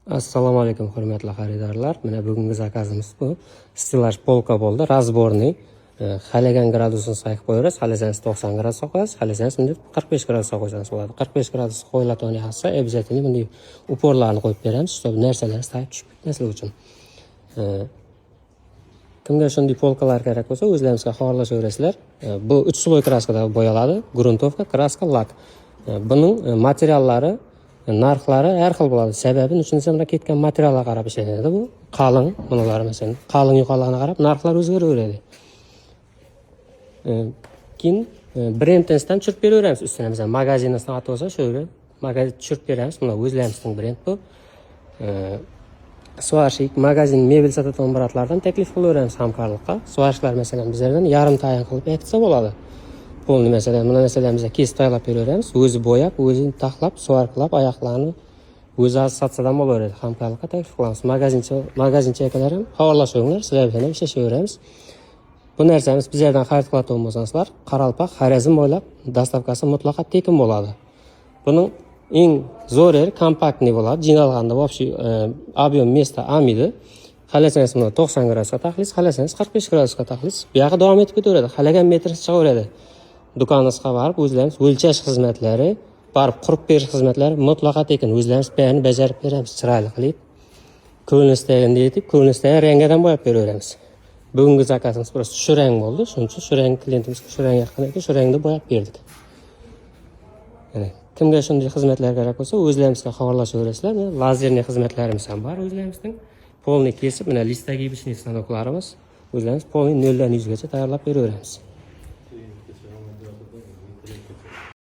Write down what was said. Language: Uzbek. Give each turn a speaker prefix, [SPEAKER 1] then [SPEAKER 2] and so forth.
[SPEAKER 1] Assalomu alaykum, hurmatli xaridorlar. Mana bugungi заказ imiz bu стеллаж, полка bo'ldi, разборный. Xohlagan gradusini sayib qo'yaverasiz. Xohlasangiz, 90 gradusga qo'yasiz, xohlasangiz, bunday 45 gradusga qo'ysangiz bo'ladi. 45 gradus qo'yiladigan bo'lsa, обязательно bunday упор larni qo'yib beramiz, чтобы narsalar tayib tushib ketmasligi uchun. Kimga shunday полка lar kerak bo'lsa, o'zlaringizga xabarlashaverasizlar. Bu uch слой краска da bo'yaladi: грунтовка, краска, лак. Buning materiallari, narxlari har xil bo'ladi. Sababi uchun desam, mana ketgan materialga qarab ishlanadi. Bu qalin, bunalar, masalan, qalin yuqalig'iga qarab narxlar o'zgaraveradi. Keyin brenddan tushirib beraveramiz ustuna. Masalan, magazindan oti bo'lsa, shu yerga magazin tushirib beramiz. Buni o'zlarimizning brend bu. Сварщик, magazin, mebel sotadigan брат lardan taklif qilaveramiz hamkorlikqa. Сварщик lar, masalan, bizlardan yarim tayin qilib aytsa bo'ladi. Полный, masalan, buni, masalan, biz kesib tayyorlab beraveramiz, o'zi bo'yab, o'zi taxlab, сварка lab, oyoqlarini o'zi sotsa ham bo'laveradi. Hamkorlikqa taklif qilamiz. Magazinchi akalar ham xabarlashaveringlar, sizlar bilan ham ishlashaveramiz. Bu narsamiz bizlardan xarid qiladigan bo'lsangizlar, Qoraqalpoq, Xorazm bo'ylab доставка si mutlaqo tekin bo'ladi. Buning eng zo'r yeri, компактный bo'ladi. Jiynalganda вообще объем место olmaydi. Xohlasangiz, buni 90 gradusga taxlaysiz, xohlasangiz, 45 gradusga taxlaysiz. Buyog'i davom etib ketaveradi, xohlagan metringiz chiqaveradi. Do'konimizga borib, o'zlarimiz o'lchash xizmatlari, borib qurib berish xizmatlari mutlaqo tekin. O'zlarimiz barini bajarib beramiz, chiroyli qilib, ko'nglingizdagidek etib, ko'nglingizdagi rangdan bo'yab beraveramiz. Bugungi заказ imiz просто shu rang bo'ldi, shuning uchun shu rang, klientimizga shu rang yoqqan ekan, shu rangda bo'yab berdik. Mana, kimga shunday xizmatlar kerak bo'lsa, o'zlarimizga xabarlashaverasizlar. Mana, лазерный xizmatlarimiz ham bor o'zlarimizning. Полный kesib, mana листогибочный stanoklarimiz, o'zlarimiz полный 0 dan 100 gacha tayyorlab beraveramiz.